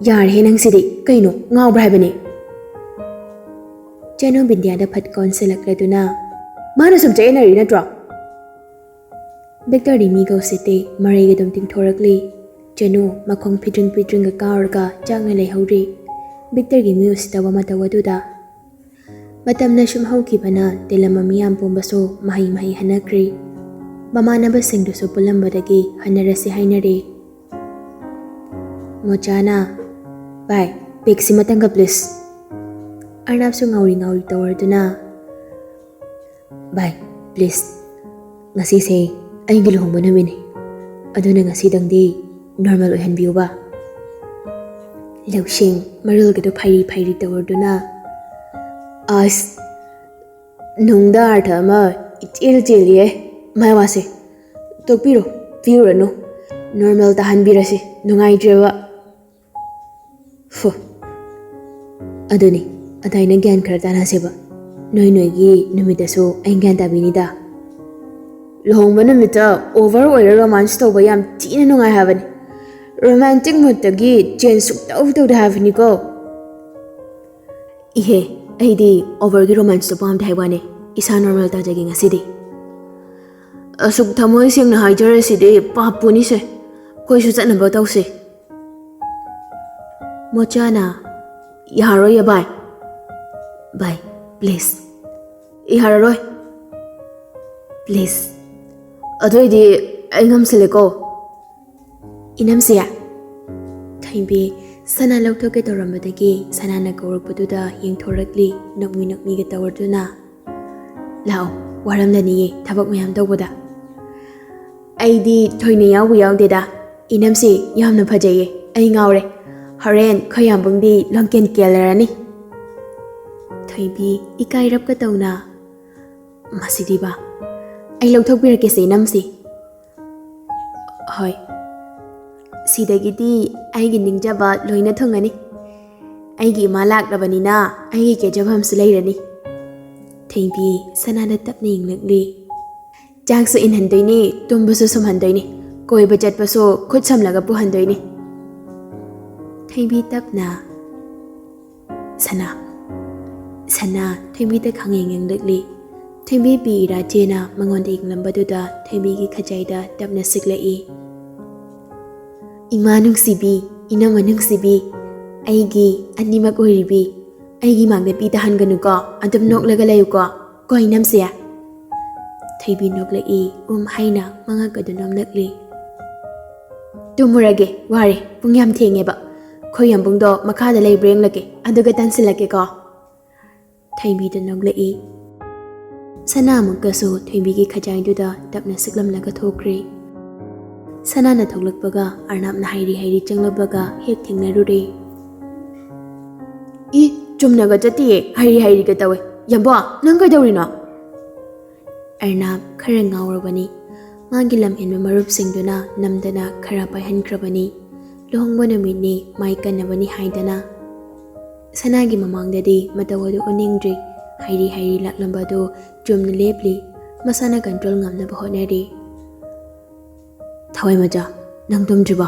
"ꯌꯥꯔꯦꯍꯦ ꯅꯪꯁꯤꯗꯤ, ꯀꯩꯅꯣ ꯉꯥꯎꯕ꯭ꯔꯥ ꯍꯥꯏꯕꯅꯦ?" ꯆꯅꯨ ꯕꯤꯟꯗꯤꯌꯥꯗ ꯐꯠ ꯀꯣꯟꯁꯤꯜꯂꯛꯂꯗꯨꯅ, "ꯃꯥꯅ ꯁꯨꯝ ꯆꯌꯦꯠꯅꯔꯤ ꯅꯠꯇ꯭ꯔꯣ?" ꯕꯤꯛꯇꯔꯗꯤ ꯃꯤꯒ ꯎꯁꯤꯠꯇꯦ, ꯃꯔꯩꯒ ꯑꯗꯨꯝ ꯇꯤꯡꯊꯣꯔꯛꯂꯤ꯫ ꯆꯅꯨ ꯃꯈꯣꯡ ꯐꯤꯗ꯭ꯔꯤꯡ ꯐꯤꯗ꯭ꯔꯤꯡꯒ ꯀꯥꯎꯔꯒ ꯆꯥꯛꯅ ꯂꯩꯍꯧꯔꯤ꯫ ꯕꯤꯛꯇꯔꯒꯤ ꯃꯤ ꯎꯁꯤꯠꯇꯕ ꯃꯇꯧ ꯑꯗꯨꯗ꯫ ꯃꯇꯝꯅ ꯁꯨꯝ ꯍꯧꯈꯤꯕꯅ ꯇꯤꯜꯂꯝꯕ ꯃꯤꯌꯥꯝ ꯄꯨꯝꯕꯁꯨ ꯃꯍꯩ ꯃꯍꯩ ꯍꯟꯅꯈ꯭ꯔꯤ꯫ ꯃꯃꯥꯟꯅꯕꯁꯤꯡꯗꯨꯁꯨ ꯄꯨꯜꯂꯝꯕꯗꯒꯤ ꯍꯟꯅꯔꯁꯤ ꯍꯥꯏꯅꯔꯦ꯫ ꯃꯣꯆꯥꯅ, "ꯚꯥꯏ, ꯄꯦꯛꯁꯤ ꯃꯇꯪꯒ please꯫" ꯑꯔꯅꯥꯞꯁꯨ ꯉꯥꯎꯔꯤ ꯉꯥꯎꯔꯤ ꯇꯧꯔꯗꯨꯅ, "ꯚꯥꯏ, please, ꯉꯁꯤꯁꯦ ꯑꯩꯒꯤ ꯂꯨꯍꯣꯡꯕ ꯅꯨꯃꯤꯠꯅꯤ, ꯑꯗꯨꯅ ꯉꯁꯤꯗꯪꯗꯤ normal ꯑꯣꯏꯍꯟꯕꯤꯌꯨꯕ꯫" ꯂꯧꯁꯤꯡ ꯃꯔꯣꯜꯒꯗꯣ ꯐꯩꯔꯤ ꯐꯩꯔꯤ ꯇꯧꯔꯗꯨꯅ, "ꯑꯁ, ꯅꯨꯡꯗ ꯑꯥꯔꯊ ꯑꯃ ꯏꯆꯦꯜ ꯆꯦꯜꯂꯤꯌꯦ ꯃꯥꯏ ꯋꯥꯁꯦ꯫ ꯇꯣꯛꯄꯤꯔꯣ, ꯄꯤꯔꯨꯔꯅꯨ, normal ꯇꯥꯍꯟꯕꯤꯔꯁꯤ, ꯅꯨꯡꯉꯥꯏꯇ꯭ꯔꯦꯕ꯫" ꯐꯨ꯫ ꯑꯗꯨꯅꯤ, ꯑꯗꯥꯏꯅ ꯒ꯭ꯌꯥꯟ ꯈꯔ ꯇꯥꯅꯁꯦꯕ꯫ ꯅꯣꯏ ꯅꯣꯏꯒꯤ ꯅꯨꯃꯤꯠꯇꯁꯨ ꯑꯩ ꯒ꯭ꯌꯥꯟ ꯇꯥꯕꯤꯅꯤꯗ꯫ ꯂꯨꯍꯣꯡꯕ ꯅꯨꯃꯤꯠꯇ over ꯑꯣꯏꯔ romance ꯇꯧꯕ ꯌꯥꯝ ꯊꯤꯅ ꯅꯨꯡꯉꯥꯏ ꯍꯥꯏꯕꯅꯤ꯫ Romantic moodꯇꯒꯤ change ꯁꯨꯛꯇꯧ ꯇꯧꯗꯦ ꯍꯥꯏꯕꯅꯤꯀꯣ꯫ ꯏꯍꯦ, ꯑꯩꯗꯤ overꯒꯤ romanceꯇꯣ ꯄꯥꯝꯗꯦ ꯍꯥꯏ ꯋꯥꯅꯦ꯫ ꯏꯁꯥ normal ꯇꯥꯖꯒꯦ ꯉꯁꯤꯗꯤ꯫ ꯑꯁꯨꯛ ꯊꯃꯣꯏ ꯁꯦꯡꯅ ꯍꯥꯏꯖꯔꯁꯤꯗꯤ ꯄꯥꯞꯄꯨꯅꯤꯁꯦ꯫ ꯑꯩꯈꯣꯏꯁꯨ ꯆꯠꯅꯕ ꯇꯧꯁꯦ꯫ ꯃꯣꯆꯥꯅ, "ꯌꯥꯔꯣꯏꯌꯦ ꯚꯥꯏ꯫ ꯚꯥꯏ, please꯫ ꯌꯥꯔꯔꯣꯏ꯫ Please꯫ ꯑꯗꯨ ꯑꯣꯏꯗꯤ ꯑꯩ ꯉꯝꯁꯤꯜꯂꯦꯀꯣ꯫" "ꯏꯅꯝꯁꯦ꯫" ꯊꯣꯏꯕꯤ ꯁꯅꯥ ꯂꯧꯊꯣꯛꯀꯦ ꯇꯧꯔꯝꯕꯗꯒꯤ ꯁꯅꯥꯅ ꯀꯧꯔꯛꯄꯗꯨꯗ ꯌꯦꯡꯊꯣꯔꯛꯂꯤ, ꯅꯣꯛꯃꯤ ꯅꯣꯛꯃꯤꯒ ꯇꯧꯔꯗꯨꯅ꯫ "ꯂꯥꯛꯑꯣ, ꯋꯥꯔꯝꯂꯅꯤꯌꯦ ꯊꯕꯛ ꯃꯌꯥꯝ ꯇꯧꯕꯗ꯫" "ꯑꯩꯗꯤ ꯊꯣꯏꯅ ꯌꯥꯎꯕꯨ ꯌꯥꯎꯗꯦꯗ꯫ ꯏꯅꯝꯁꯦ ꯌꯥꯝꯅ ꯐꯖꯩꯌꯦ, ꯑꯩ ꯉꯥꯎꯔꯦ꯫ ꯍꯣꯔꯦꯟ ꯈꯣꯏ ꯌꯥꯝꯕꯨꯡꯗꯤ ꯂꯣꯟꯀꯦꯟ ꯀꯦꯜꯂꯔꯅꯤ꯫" ꯊꯣꯏꯕꯤ ꯏꯀꯥꯏꯔꯞꯀ ꯇꯧꯅ, "ꯃꯁꯤꯗꯤꯕ, ꯑꯩ ꯂꯧꯊꯣꯛꯄꯤꯔꯛꯀꯦꯁꯦ ꯏꯅꯝꯁꯦ꯫" "ꯍꯣꯏ꯫" ꯁꯤꯗꯒꯤꯗꯤ ꯑꯩꯒꯤ ꯅꯤꯡꯖꯕ ꯂꯣꯏꯅ ꯊꯨꯡꯉꯅꯤ꯫ ꯑꯩꯒꯤ ꯏꯃꯥ ꯂꯥꯛꯂꯕꯅꯤꯅ ꯑꯩꯒꯤ ꯀꯦꯖꯐꯝꯁꯨ ꯂꯩꯔꯅꯤ꯫ ꯊꯣꯏꯕꯤ ꯁꯅꯥꯗ ꯇꯞꯅ ꯌꯦꯡꯂꯛꯂꯤ꯫ ꯆꯥꯛꯁꯨ ꯏꯟꯍꯟꯗꯣꯏꯅꯤ, ꯇꯨꯝꯕꯁꯨ ꯁꯨꯝꯍꯟꯗꯣꯏꯅꯤ, ꯀꯣꯏꯕ ꯆꯠꯄꯁꯨ ꯈꯨꯠ ꯁꯝꯂꯒ ꯄꯨꯍꯟꯗꯣꯏꯅꯤ꯫ ꯊꯣꯏꯕꯤ ꯇꯞꯅ, "ꯁꯅꯥ, ꯁꯅꯥ," ꯊꯣꯏꯕꯤꯗ ꯈꯪꯌꯦꯡ ꯌꯦꯡꯂꯛꯂꯤ꯫ ꯊꯣꯏꯕꯤ ꯄꯤ ꯏꯔꯥ ꯆꯦꯅ ꯃꯉꯣꯟꯗ ꯌꯦꯡꯂꯝꯕꯗꯨꯗ ꯊꯣꯏꯕꯤꯒꯤ ꯈꯖꯥꯏꯗ ꯇꯞꯅ ꯁꯤꯛꯂꯛꯏ꯫ "ꯏꯃꯥ ꯅꯨꯡꯁꯤꯕꯤ, ꯏꯅꯝꯃ ꯅꯨꯡꯁꯤꯕꯤ, ꯑꯩꯒꯤ ꯑꯅꯤꯃꯛ ꯑꯣꯏꯔꯤꯕꯤ, ꯑꯩꯒꯤ ꯃꯥꯡꯗ ꯄꯤ ꯇꯥꯍꯟꯒꯅꯨꯀꯣ, ꯑꯗꯨꯝ ꯅꯣꯛꯂꯒ ꯂꯩꯌꯨꯀꯣ, ꯀꯣ ꯏꯅꯝꯁꯦ?" ꯊꯣꯏꯕꯤ ꯅꯣꯛꯂꯛꯏ, ꯎꯝ ꯍꯥꯏꯅ ꯃꯉꯛ ꯑꯗꯨ ꯅꯣꯝꯂꯛꯂꯤ꯫ "ꯇꯨꯝꯃꯨꯔꯒꯦ, ꯋꯥꯔꯦ, ꯄꯨꯡ ꯌꯥꯝ ꯊꯦꯡꯉꯦꯕ꯫ ꯑꯩꯈꯣꯏ ꯌꯥꯝꯕꯨꯡꯗꯣ ꯃꯈꯥꯗ ꯂꯩꯕ꯭ꯔꯥ ꯌꯦꯡꯂꯛꯀꯦ, ꯑꯗꯨꯒ ꯇꯥꯟꯁꯤꯜꯂꯛꯀꯦꯀꯣ?" ꯊꯣꯏꯕꯤꯗ ꯅꯣꯛꯂꯛꯏ꯫ ꯁꯅꯥ ꯑꯃꯨꯛꯀꯁꯨ ꯊꯣꯏꯕꯤꯒꯤ ꯈꯖꯥꯏꯗꯨꯗ ꯇꯞꯅ ꯁꯤꯛꯂꯝꯂꯒ ꯊꯣꯛꯈ꯭ꯔꯦ꯫ ꯁꯅꯥꯅ ꯊꯣꯛꯂꯛꯄꯒ ꯑꯔꯅꯥꯞꯅ ꯍꯥꯏꯔꯤ ꯍꯥꯏꯔꯤ ꯆꯪꯂꯛꯄꯒ ꯍꯦꯛ ꯊꯦꯡꯅꯔꯨꯔꯦ꯫ "ꯏ, ꯆꯨꯝꯅꯒ ꯆꯠꯇꯤꯌꯦ, ꯍꯥꯏꯔꯤ ꯍꯥꯏꯔꯤꯒ ꯇꯧꯋꯦ꯫ ꯌꯥꯝꯕꯣ, ꯅꯪ ꯀꯩꯗꯧꯔꯤꯅꯣ?" ꯑꯔꯅꯥꯞ ꯈꯔ ꯉꯥꯎꯔꯕꯅꯤ꯫ ꯃꯥꯒꯤ ꯂꯝꯍꯦꯟꯕ ꯃꯔꯨꯞꯁꯤꯡꯗꯨꯅ ꯅꯝꯗꯅ ꯈꯔ ꯄꯥꯏꯍꯟꯈ꯭ꯔꯕꯅꯤ꯫ ꯂꯨꯍꯣꯡꯕ ꯅꯨꯃꯤꯠꯅꯤ, ꯃꯥꯏ ꯀꯟꯅꯕꯅꯤ ꯍꯥꯏꯗꯅ꯫ ꯁꯅꯥꯒꯤ ꯃꯃꯥꯡꯗꯗꯤ ꯃꯇꯧ ꯑꯗꯨ ꯎꯠꯅꯤꯡꯗ꯭ꯔꯤ꯫ ꯍꯥꯏꯔꯤ ꯍꯥꯏꯔꯤ ꯂꯥꯛꯂꯝꯕ ꯑꯗꯨ ꯆꯨꯝꯅ ꯂꯦꯞꯂꯤ꯫ ꯃꯁꯥꯅ ꯀꯟꯇ꯭ꯔꯣꯜ ꯉꯝꯅꯕ ꯍꯣꯠꯅꯔꯤ꯫ "ꯊꯋꯥꯏ ꯃꯆꯥ, ꯅꯪ ꯇꯨꯝꯗ꯭ꯔꯤꯕꯣ?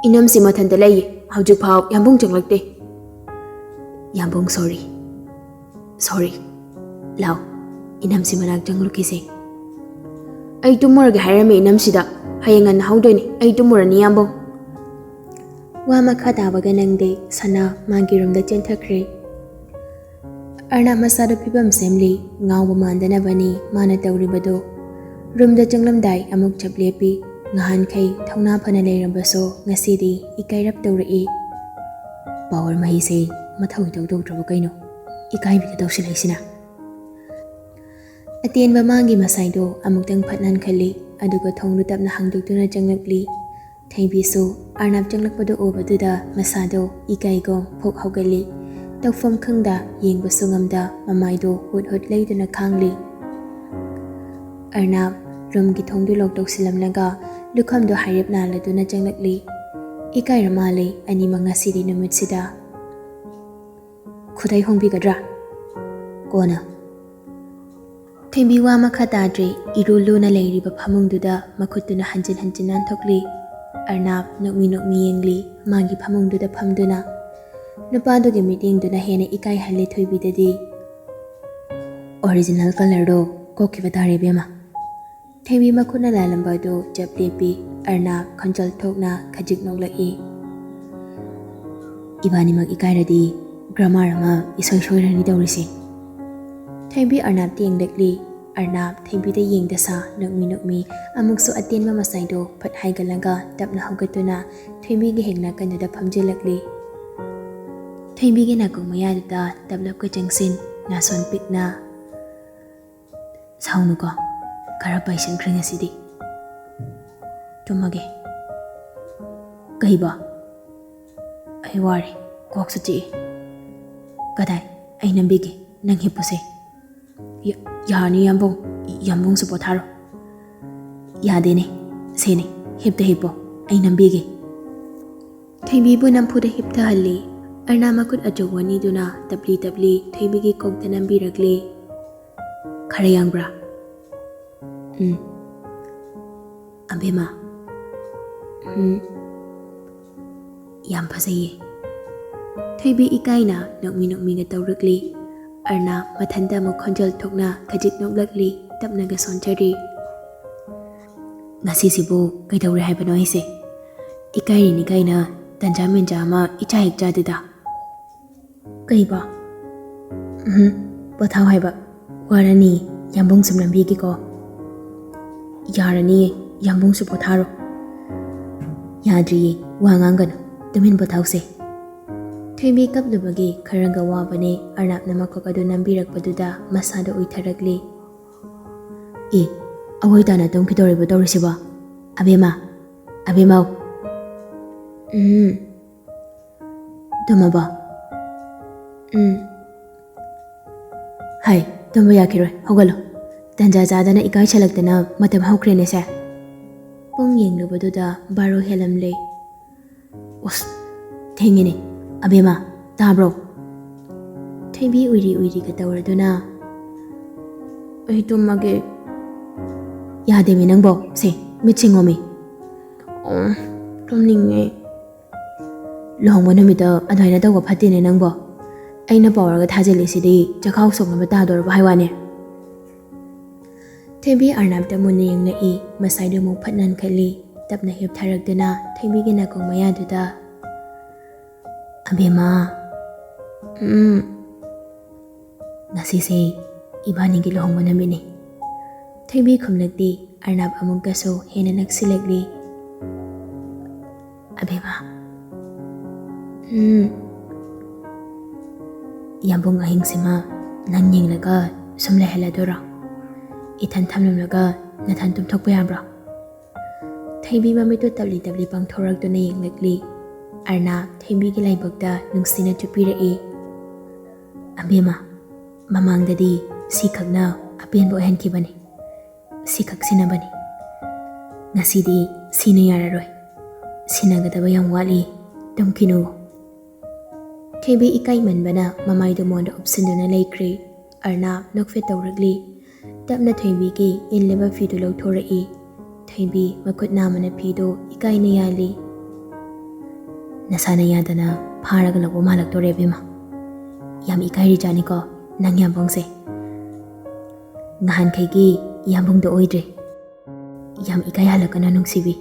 ꯏꯅꯝꯁꯤ ꯃꯊꯟꯇ ꯂꯩꯌꯦ, ꯍꯧꯖꯤꯛꯐꯥꯎ ꯌꯥꯝꯕꯨꯡ ꯆꯪꯂꯛꯇꯦ꯫ ꯌꯥꯝꯕꯨꯡ, ꯁꯣꯔꯤ, ꯁꯣꯔꯤ꯫ ꯂꯥꯎ, ꯏꯅꯝꯁꯤ ꯃꯅꯥꯛ ꯆꯪꯂꯨꯈꯤꯁꯦ꯫ ꯑꯩ ꯇꯨꯝꯃꯨꯔꯒꯦ ꯍꯥꯏꯔꯝꯃꯦ ꯏꯅꯝꯁꯤꯗ꯫ ꯍꯌꯦꯡ ꯉꯟꯅ ꯍꯧꯗꯣꯏꯅꯦ, ꯑꯩ ꯇꯨꯝꯃꯨꯔꯅꯤ ꯌꯥꯝꯕꯨꯡ꯫" ꯋꯥ ꯃꯈꯥ ꯇꯥꯕꯒ ꯅꯪꯗꯦ꯫ ꯁꯅꯥ ꯃꯥꯒꯤ ꯔꯨꯝꯗ ꯆꯦꯟꯊꯈ꯭ꯔꯦ꯫ ꯑꯔꯅꯥꯞ ꯃꯁꯥꯗ ꯐꯤꯕꯝ ꯁꯦꯝꯂꯤ꯫ ꯉꯥꯎꯕ ꯃꯥꯟꯗꯅꯕꯅꯤ ꯃꯥꯅ ꯇꯧꯔꯤꯕꯗꯨ꯫ ꯔꯨꯝꯗ ꯆꯪꯂꯝꯗꯥꯏ ꯑꯃꯨꯛ ꯆꯞ ꯂꯦꯞꯄꯤ꯫ ꯉꯍꯥꯟꯈꯩ ꯊꯧꯅꯥ ꯐꯅ ꯂꯩꯔꯝꯕꯁꯨ ꯉꯁꯤꯗꯤ ꯏꯀꯥꯏꯔꯞ ꯇꯧꯔꯛꯏ꯫ ꯄꯥꯋꯔ ꯃꯍꯩꯁꯦ ꯃꯊꯧ ꯏꯇꯧ ꯇꯧꯗ꯭ꯔꯕ ꯀꯩꯅꯣ? ꯏꯀꯥꯏꯕꯤꯒ ꯇꯧꯁꯤꯜꯂꯛꯏꯁꯤꯅ꯫ ꯑꯇꯦꯟꯕ ꯃꯥꯒꯤ ꯃꯁꯥꯏꯗꯣ ꯑꯃꯨꯛꯇꯪ ꯐꯠ ꯅꯥꯟꯈꯠꯂꯤ, ꯑꯗꯨꯒ ꯊꯣꯡꯗꯨ ꯇꯞꯅ ꯍꯥꯡꯗꯣꯛꯇꯨꯅ ꯆꯪꯂꯛꯂꯤ꯫ ꯊꯣꯏꯕꯤꯁꯨ ꯑꯔꯅꯥꯞ ꯆꯪꯂꯛꯄꯗꯨ ꯎꯕꯗꯨꯗ ꯃꯁꯥꯗꯣ ꯏꯀꯥꯏꯒꯨꯝ ꯐꯨꯛ ꯍꯧꯒꯠꯂꯤ꯫ ꯇꯧꯐꯝ ꯈꯪꯗ, ꯌꯦꯡꯕꯁꯨ ꯉꯝꯗ ꯃꯃꯥꯏꯗꯣ ꯍꯨꯠ ꯍꯨꯠ ꯂꯩꯗꯨꯅ ꯈꯥꯡꯂꯤ꯫ ꯑꯔꯅꯥꯞ, ꯔꯨꯝꯒꯤ ꯊꯣꯡꯗꯨ ꯂꯣꯛ ꯇꯧꯁꯤꯜꯂꯝꯂꯒ ꯂꯨꯈꯝꯗꯨ ꯍꯥꯏꯔꯞ ꯅꯥꯜꯂꯗꯨꯅ ꯆꯪꯂꯛꯂꯤ꯫ ꯏꯀꯥꯏꯔ ꯃꯥꯜꯂꯦ ꯑꯅꯤꯃꯛ ꯉꯁꯤꯗꯤ ꯅꯨꯃꯤꯠꯁꯤꯗ꯫ ꯈꯨꯗꯩ ꯍꯣꯡꯕꯤꯒꯗ꯭ꯔꯥ? ꯀꯣꯟꯅ꯫ ꯊꯣꯏꯕꯤ ꯋꯥ ꯃꯈꯥ ꯇꯥꯗ꯭ꯔꯦ꯫ ꯏꯔꯨ ꯂꯨꯅ ꯂꯩꯔꯤꯕ ꯐꯃꯨꯡꯗꯨꯗ ꯃꯈꯨꯠꯇꯨꯅ ꯍꯟꯖꯤꯟ ꯍꯟꯖꯤꯟ ꯅꯥꯟꯊꯣꯛꯂꯤ꯫ ꯑꯔꯅꯥꯞ ꯅꯣꯛꯃꯤ ꯅꯣꯛꯃꯤ ꯌꯦꯡꯂꯤ꯫ ꯃꯥꯒꯤ ꯐꯃꯨꯡꯗꯨꯗ ꯐꯝꯗꯨꯅ ꯅꯨꯄꯥꯗꯨꯒꯤ ꯃꯤꯠꯌꯦꯡꯗꯨꯅ ꯍꯦꯟꯅ ꯏꯀꯥꯏꯍꯜꯂꯤ ꯊꯣꯏꯕꯤꯗꯗꯤ꯫ ꯑꯣꯔꯤꯖꯤꯅꯦꯜ ꯀꯂꯔꯗꯣ ꯀꯣꯛꯈꯤꯕ ꯇꯥꯔꯦ ꯏꯕꯦꯝꯃ꯫ ꯊꯣꯏꯕꯤ ꯃꯈꯨꯠꯅ ꯂꯥꯜꯂꯝꯕ ꯑꯗꯨ ꯆꯞ ꯂꯦꯞꯄꯤ꯫ ꯑꯔꯅꯥꯞ ꯈꯟꯖꯜ ꯊꯣꯛꯅ ꯈꯖꯤꯛ ꯅꯣꯛꯂꯛꯏ꯫ ꯏꯕꯥꯅꯤꯃꯛ ꯏꯀꯥꯏꯔꯗꯤ ꯒ꯭ꯔꯥꯃꯥꯔ ꯑꯃ ꯏꯁꯣꯏ ꯁꯣꯏꯔꯅꯤ ꯇꯧꯔꯤꯁꯦ꯫ ꯊꯣꯏꯕꯤ ꯑꯔꯅꯥꯞꯇ ꯌꯦꯡꯂꯛꯂꯤ꯫ ꯑꯔꯅꯥꯞ ꯊꯣꯏꯕꯤꯗ ꯌꯦꯡꯗ ꯁꯥ ꯅꯣꯛꯃꯤ ꯅꯣꯛꯃꯤ ꯑꯃꯨꯛꯁꯨ ꯑꯇꯦꯟꯕ ꯃꯁꯥꯏꯗꯨ ꯐꯠ ꯍꯥꯏꯒꯠꯂꯒ ꯇꯞꯅ ꯍꯧꯒꯠꯇꯨꯅ ꯊꯣꯏꯕꯤꯒꯤ ꯍꯦꯛ ꯅꯥꯀꯟꯗꯨꯗ ꯐꯝꯖꯤꯜꯂꯛꯂꯤ꯫ ꯊꯣꯏꯕꯤꯒꯤ ꯅꯥꯀꯣꯡ ꯃꯌꯥꯗꯨꯗ ꯇꯞꯂꯞꯀ ꯆꯪꯁꯤꯟ ꯅꯥꯁꯣꯟ ꯄꯤꯛꯅ, "ꯁꯥꯎꯅꯨꯀꯣ, ꯈꯔ ꯄꯥꯏꯁꯟꯈ꯭ꯔꯦ ꯉꯁꯤꯗꯤ꯫ ꯇꯨꯝꯃꯒꯦ꯫" "ꯀꯩꯕꯣ?" "ꯑꯩ ꯋꯥꯔꯦ, ꯀꯣꯛꯁꯨ ꯆꯤꯛꯏ꯫" "ꯀꯗꯥꯏ? ꯑꯩ ꯅꯝꯕꯤꯒꯦ, ꯅꯪ ꯍꯤꯞꯄꯨꯁꯦ꯫" "ꯌꯥ-, ꯌꯥꯔꯅꯤ ꯌꯥꯝꯕꯨꯡ, ꯌꯥꯝꯕꯨꯡꯁꯨ ꯄꯣꯊꯥꯔꯣ꯫" "ꯌꯥꯗꯦꯅꯦ, ꯁꯦꯅꯦ, ꯍꯤꯞꯇ ꯍꯤꯞꯄꯣ, ꯑꯩ ꯅꯝꯕꯤꯒꯦ꯫" ꯊꯣꯏꯕꯤꯕꯨ ꯅꯝꯐꯨꯗ ꯍꯤꯞꯊꯍꯜꯂꯤ꯫ ꯑꯔꯅꯥꯞ ꯃꯈꯨꯠ ꯑꯆꯧꯕ ꯑꯅꯤꯗꯨꯅ ꯇꯞꯂꯤ ꯇꯞꯂꯤ ꯊꯣꯏꯕꯤꯒꯤ ꯀꯣꯛꯇ ꯅꯝꯕꯤꯔꯛꯂꯤ꯫ "ꯈꯔ ꯌꯥꯡꯕ꯭ꯔꯥ?" "ꯎꯝ꯫" "ꯑꯕꯦꯝꯃ꯫" "ꯎꯝ꯫" "ꯌꯥꯝ ꯐꯖꯩꯌꯦ꯫" ꯊꯣꯏꯕꯤ ꯏꯀꯥꯏꯅ ꯅꯣꯛꯃꯤ ꯅꯣꯛꯃꯤꯒ ꯇꯧꯔꯛꯂꯤ꯫ ꯑꯔꯅꯥꯞ ꯃꯊꯟꯇ ꯑꯃꯨꯛ ꯈꯣꯟꯖꯦꯜ ꯊꯣꯛꯅ ꯈꯖꯤꯛ ꯅꯣꯛꯂꯛꯂꯤ, ꯇꯞꯅꯒ ꯁꯣꯟꯖꯔꯤ꯫ "ꯉꯁꯤꯁꯤꯕꯨ ꯀꯩꯗꯧꯔꯦ ꯍꯥꯏꯕꯅꯣ ꯑꯩꯁꯦ? ꯏꯀꯥꯏꯔꯤꯅꯤ ꯀꯥꯏꯅ ꯇꯟꯖꯥ ꯃꯦꯟꯖꯥ ꯑꯃ ꯏꯆꯥ ꯍꯦꯛ ꯆꯥꯗꯦꯗ꯫" "ꯀꯩꯕꯣ?" "ꯎꯝ, ꯄꯣꯊꯥꯎ ꯍꯥꯏꯕ꯫ ꯋꯥꯔꯅꯤ, ꯌꯥꯝꯕꯨꯡ ꯁꯨꯝ ꯅꯝꯕꯤꯒꯦꯀꯣ꯫" "ꯌꯥꯔꯅꯤꯌꯦ, ꯌꯥꯝꯕꯨꯡꯁꯨ ꯄꯣꯊꯥꯔꯣ꯫" "ꯌꯥꯗ꯭ꯔꯤꯌꯦ, ꯋꯥ ꯉꯥꯡꯒꯅꯨ, ꯇꯨꯃꯤꯟ ꯄꯣꯊꯥꯎꯁꯦ꯫" ꯊꯣꯏꯕꯤ ꯀꯞꯂꯨꯕꯒꯤ ꯈꯔꯒ ꯋꯥꯕꯅꯦ꯫ ꯑꯔꯅꯥꯞꯅ ꯃꯀꯣꯛ ꯑꯗꯨ ꯅꯝꯕꯤꯔꯛꯄꯗꯨꯗ ꯃꯁꯥꯗ ꯎꯏꯊꯔꯛꯂꯤ꯫ "ꯑꯦ, ꯑꯋꯣꯏ ꯇꯥꯅ ꯇꯨꯝꯈꯤꯗꯧꯔꯤꯕ ꯇꯧꯔꯤꯁꯤꯕꯣ? ꯑꯕꯦꯝꯃ, ꯑꯕꯦꯝꯃꯧ꯫" "ꯎꯝ꯫" "ꯇꯨꯝꯃꯕꯣ?" "ꯎꯝ꯫" "ꯍꯥꯏ, ꯇꯨꯝꯕ ꯌꯥꯈꯤꯔꯣꯏ, ꯍꯧꯒꯠꯂꯣ꯫ ꯇꯟꯖꯥ ꯆꯥꯗꯅ ꯏꯀꯥꯏꯁꯜꯂꯛꯇꯅ ꯃꯇꯝ ꯍꯧꯈ꯭ꯔꯦꯅꯦꯁꯦ꯫ ꯄꯨꯡ ꯌꯦꯡꯂꯨꯕꯗꯨꯗ ꯕꯥꯔꯣ ꯍꯦꯜꯂꯝꯂꯦ꯫ ꯑꯁ, ꯊꯦꯡꯉꯦꯅꯦ꯫ ꯑꯕꯦꯝꯃ, ꯇꯥꯕ꯭ꯔꯣ? ꯊꯣꯏꯕꯤ ꯎꯏꯔꯤ ꯎꯏꯔꯤꯒ ꯇꯧꯔꯗꯨꯅ, "ꯑꯩ ꯇꯨꯝꯃꯒꯦ꯫" "ꯌꯥꯗꯦꯃꯤ ꯅꯪꯕꯣ, ꯁꯦ, ꯃꯤꯠ ꯁꯤꯡꯉꯣꯃꯤ꯫" "ꯑꯣ, ꯇꯨꯝꯅꯤꯡꯉꯦ꯫" "ꯂꯨꯍꯣꯡꯕ ꯅꯨꯃꯤꯠꯇ ꯑꯗꯨꯃꯥꯏꯅ ꯇꯧꯕ ꯐꯠꯇꯦꯅꯦ ꯅꯪꯕꯣ꯫ ꯑꯩꯅ ꯄꯥꯎꯔꯒ ꯊꯥꯖꯤꯜꯂꯤꯁꯤꯗꯤ ꯆꯈꯥꯎ ꯁꯣꯛꯅꯕ ꯇꯥꯗꯣꯔꯕ ꯍꯥꯏ ꯋꯥꯅꯦ꯫" ꯊꯣꯏꯕꯤ ꯑꯔꯅꯥꯞꯇ ꯃꯨꯟꯅ ꯌꯦꯡꯂꯛꯏ꯫ ꯃꯁꯥꯏꯗꯨ ꯑꯃꯨꯛ ꯐꯠ ꯅꯟꯈꯠꯂꯤ꯫ ꯇꯞꯅ ꯍꯤꯞꯊꯔꯛꯇꯨꯅ ꯊꯣꯏꯕꯤꯒꯤ ꯅꯥꯀꯣꯡ ꯃꯌꯥꯗꯨꯗ, "ꯑꯕꯦꯝꯃ, ꯎꯝ, ꯉꯁꯤꯁꯦ ꯏꯕꯥꯅꯤꯒꯤ ꯂꯨꯍꯣꯡꯕ ꯅꯨꯃꯤꯠꯅꯤ꯫" ꯊꯣꯏꯕꯤ ꯈꯨꯝꯂꯛꯇꯦ꯫ ꯑꯔꯅꯥꯞ ꯑꯃꯨꯛꯀꯁꯨ ꯍꯦꯟꯅ ꯅꯛꯁꯤꯜꯂꯛꯂꯤ꯫ "ꯑꯕꯦꯝꯃ, ꯎꯝ, ꯌꯥꯝꯕꯨꯡ ꯑꯍꯤꯡꯁꯤꯃ ꯅꯪ ꯌꯦꯡꯂꯒ ꯁꯨꯝ ꯂꯩꯍꯜꯂꯗꯣꯏꯔꯣ? ꯏꯊꯟ ꯊꯝꯂꯝꯂꯒ ꯅꯊꯟ ꯇꯨꯝꯊꯣꯛꯄ ꯌꯥꯕ꯭ꯔꯣ?" ꯊꯣꯏꯕꯤ ꯃꯃꯤꯠꯇꯨ ꯇꯞꯂꯤ ꯇꯞꯂꯤ ꯄꯥꯡꯊꯣꯔꯛꯇꯨꯅ ꯌꯦꯡꯂꯛꯂꯤ꯫ ꯑꯔꯅꯥꯞ ꯊꯣꯏꯕꯤꯒꯤ ꯂꯥꯏꯕꯛꯇ ꯅꯨꯡꯁꯤꯅ ꯆꯨꯞꯄꯤꯔꯛꯏ꯫ "ꯑꯕꯦꯝꯃ, ꯃꯃꯥꯡꯗꯗꯤ ꯁꯤꯈꯛꯅ ꯑꯄꯦꯟꯕ ꯑꯣꯏꯍꯟꯈꯤꯕꯅꯤ꯫ ꯁꯤꯈꯛ ꯁꯤꯟꯅꯕꯅꯤ꯫ ꯉꯁꯤꯗꯤ ꯁꯤꯅ ꯌꯥꯔꯔꯣꯏ꯫ ꯁꯤꯟꯅꯒꯗꯕ ꯌꯥꯝ ꯋꯥꯠꯂꯤ꯫ ꯇꯨꯝꯈꯤꯅꯨ꯫" ꯊꯣꯏꯕꯤ ꯏꯀꯥꯏꯃꯟꯕꯅ ꯃꯃꯥꯏꯗꯨ ꯃꯣꯟꯗ ꯎꯞꯁꯤꯟꯗꯨꯅ ꯂꯩꯈ꯭ꯔꯦ꯫ ꯑꯔꯅꯥꯞ ꯅꯣꯛꯐꯦꯠ ꯇꯧꯔꯛꯂꯤ꯫ ꯇꯞꯅ ꯊꯣꯏꯕꯤꯒꯤ ꯏꯜꯂꯤꯕ ꯐꯤꯗꯨ ꯂꯧꯊꯣꯔꯛꯏ꯫ ꯊꯣꯏꯕꯤ ꯃꯈꯨꯠ ꯅꯥꯝꯃꯅ ꯐꯤꯗꯨ ꯏꯀꯥꯏꯅ ꯌꯥꯜꯂꯤ꯫ "ꯅꯁꯥꯅ ꯌꯥꯗꯅ ꯐꯥꯔꯒ ꯂꯧꯕ ꯃꯥꯜꯂꯛꯇꯣꯔꯦ ꯏꯕꯦꯝꯃ꯫ ꯌꯥꯝ ꯏꯀꯥꯏꯔꯤꯖꯥꯠꯅꯤꯀꯣ ꯅꯪ ꯌꯥꯝꯕꯨꯡꯁꯦ꯫ ꯉꯍꯥꯟꯈꯩꯒꯤ ꯌꯥꯝꯕꯨꯡꯗꯣ ꯑꯣꯏꯗ꯭ꯔꯦ꯫ ꯌꯥꯝ ꯏꯀꯥꯏ ꯍꯜꯂꯛꯀꯅꯨ ꯅꯨꯡꯁꯤꯕꯤ꯫